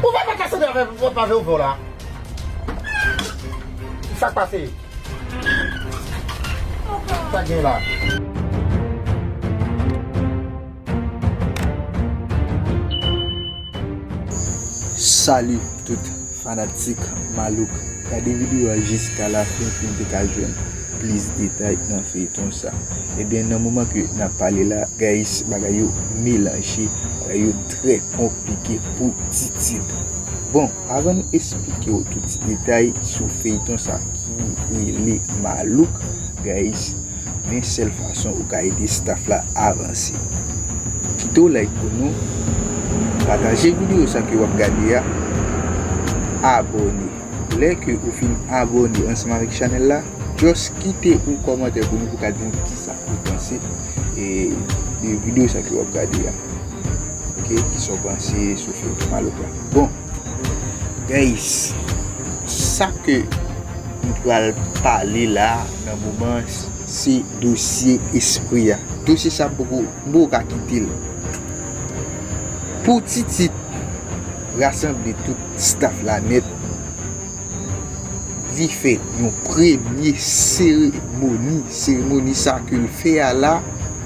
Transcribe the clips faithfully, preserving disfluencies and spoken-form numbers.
Ou fè pa kase de avè pa vè ou vè la. Sa k pase? Sa gen la? Salut tout fanatik Malouk. Gade videyo a jiska lafen pou n te ka jwenn plis detay nan feyton sa. Ebyen, nan moman ke n ap pale la, guys, bagay yo melanje, bagay yo trè konplike pou Titit. Bon, avan nou esplike w tout ti detay sou feyton sa ki rele Malouk, guys, men sèl fason ou ka ede staff la avanse. Kite w like pou nou, pataje videyo sa ke w ap gade a, abòne. Lè ke ou fin abòne ansanm avèk chanèl la, just kite yon kòmantè pou nou pou ka di n kisa ou panse e de videyo sa ke w ap gade a. Ok, kisa w panse sou feyton Malouk la? Bon, guys, sa ke m pral pale la nan moman se dosye espri a. Dosye sa m poko, m poko ka kite l. Pou Titit rasanble tout staff la nèt, li fè yon premye seremoni. Seremoni sa ke l fè a la,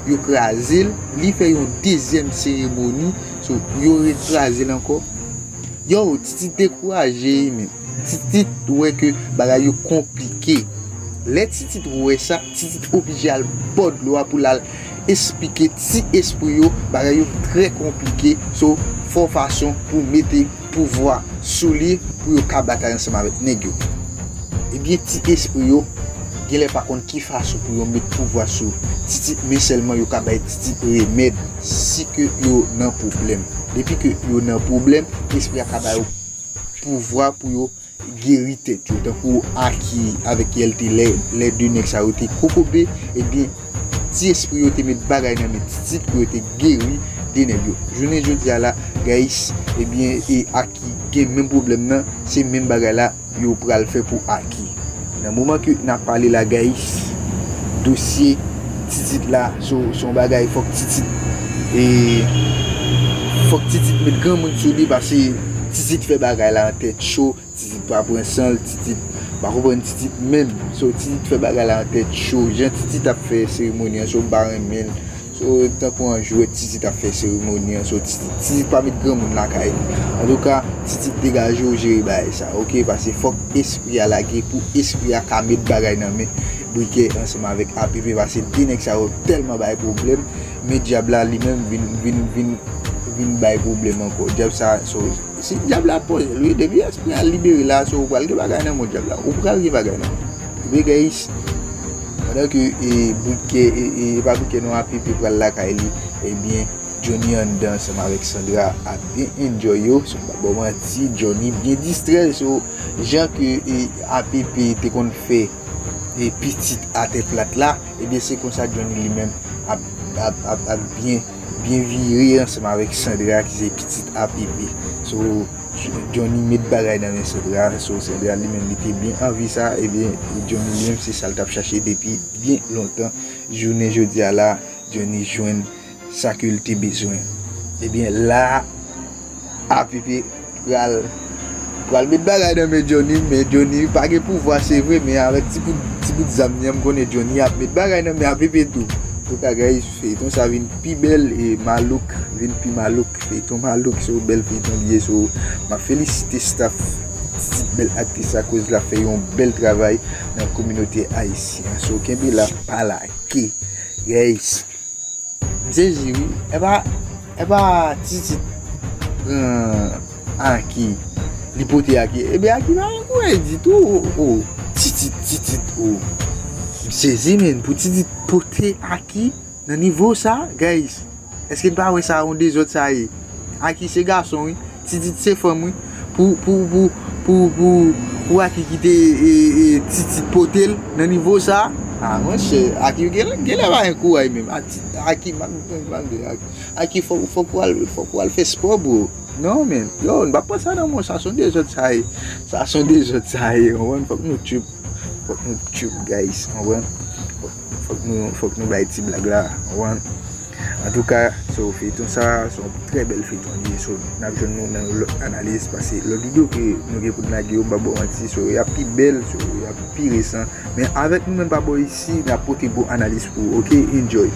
yo kraze l. Li fè yon dezyèm seremoni, so, yo rekraze l ankò. Yo, Titit dekouraje, men Titit wè ke bagay yo konplike. Lè Titit wè sa, Titit oblije al bò dlo a pou l al esplike ti espri yo, bagay yo trè konplike. So, fò fason pou mete pouvwa sou li pou yo ka batay ansanm avèk nèg yo. Ebyen, ti espri yo genlè pa konn ki fason pou yo met pouvwa sou Titit, men sèlman yo ka bay Titit remèd si ke yo nan pwoblèm. Depi ke yo nan pwoblèm, espri a ka ba yo pouvwa pou yo geri tèt yo. Tankou Aki avèk Yèlte, lè, lè de nèg sa yo te kokobe, ebyen, ti espri yo te met bagay nan men Titit pou yo te geri de nèg yo. Jounen jodi a la, guys, ebyen, e Aki gen menm pwoblèm nan, se menm bagay la yo pral fè pou Aki. Nan moman ke n ap pale la, guys, dosye Titit la, se, se yon bagay fòk Titit, e fòk Titit met granmoun sou li, paske Titit fè bagay la an tèt cho. Titit pa pran san l, Titit pa konprann Titit menm. So, Titit fè bagay la an tèt cho. Jan Titit ap fè seremoni an, so, m pa renmen l. So, tankou yon jwèt, Titit ap fè seremoni an, so, Titit, Titit pa met granmoun lakay li. Antouka, Titit degaje w jere bagay sa, ok? Paske fòk espri a lage pou espri a ka met bagay nan men Brikè ansanm avèk A P P, paske de nèg sa yo tèlman bay pwoblèm, men dyab la li menm vin, vin, vin, vin bay pwoblèm ankò. Dyab sa, so, si dyab la poze l, wi, depi espri a libere la, so ou pral gen bagay nan men dyab la. Ou pral gen bagay nan men. Ebyen, guys, pandan ke, e, Brikè, e, e, pa Brikè non, A P P pral lakay li, ebyen, Johnny anndan ansanm avèk Sandra ap byen enjoy yo. So, m pa ba w manti, Johnny byen distrè. So, jan ke, e, A P P te konn fè, e, pitit atè plat la, ebyen, se konsa Johnny li menm ap, ap, ap, ap byen, byen vire ansanm avèk Sandra ki se pitit A P P. So, Johnny met bagay nan men Sandra. So, Sandra li menm li te byen anvi sa, ebyen, Johnny li menm se sa l t ap chache depi byen lontan. Jounen jodi a la, Johnny jwenn sa ke l te bezwen. Ebyen, la, A P P pral, pral met bagay nan men Johnny, men Johnny pa gen pouvwa, se vre, men avèk ti bout, ti bout zam li an, m konnen Johnny ap met bagay nan men A P P tou. Antouka, guys, feyton sa vin pi bèl e Malouk vin pi malouk. Feyton Malouk, se yon bèl feyton li ye, so, m ap felisite staff Titit, bèl aktris, akoz l ap fè yon bèl travay nan kominote ayisyen an. So, kenbe la, pa lage. Guys, m sezi, wi. Epa, epa Titit pran Aki. Li pote Aki. Ebyen, Aki pa gen kouraj ditou. O, o. Titit, Titit, o. M sezi, men, pou Titit pote Aki nan nivo sa, guys. Èske n pa wè sa yon dezòd sa ye? Aki se gason, wi. Titit se fanm, wi. Pou, pou, pou, pou, pou, pou Aki kite, e, e, Titit pote l nan nivo sa. A, monchè, Aki gen, genlè pa gen kouraj menm. A, Ti-, Aki, m ap, m ap, Aki, fòk, fòk ou al, fòk ou al fè spò, bro. Non, men. Yo, n pa pran sa nan men w, sa se yon dezòd sa ye. Sa se yon dezòd sa ye, konprann? Fòk nou tchup. Fòk nou tchup, guys, konprann? Fòk nou, fòk nou bay ti blag la, konprann? Antouka, so feyton sa, se yon trè bèl feyton li ye. So n ap jwenn nou nan yon lòt analiz, paske lòt videyo ke nou gen pou n lage yo, m pa ba w manti, so y ap pi bèl, so y ap pi resan. Men avèk nou menm pa bò isi, n ap pote bon analiz pou ou, oke? Enjoy.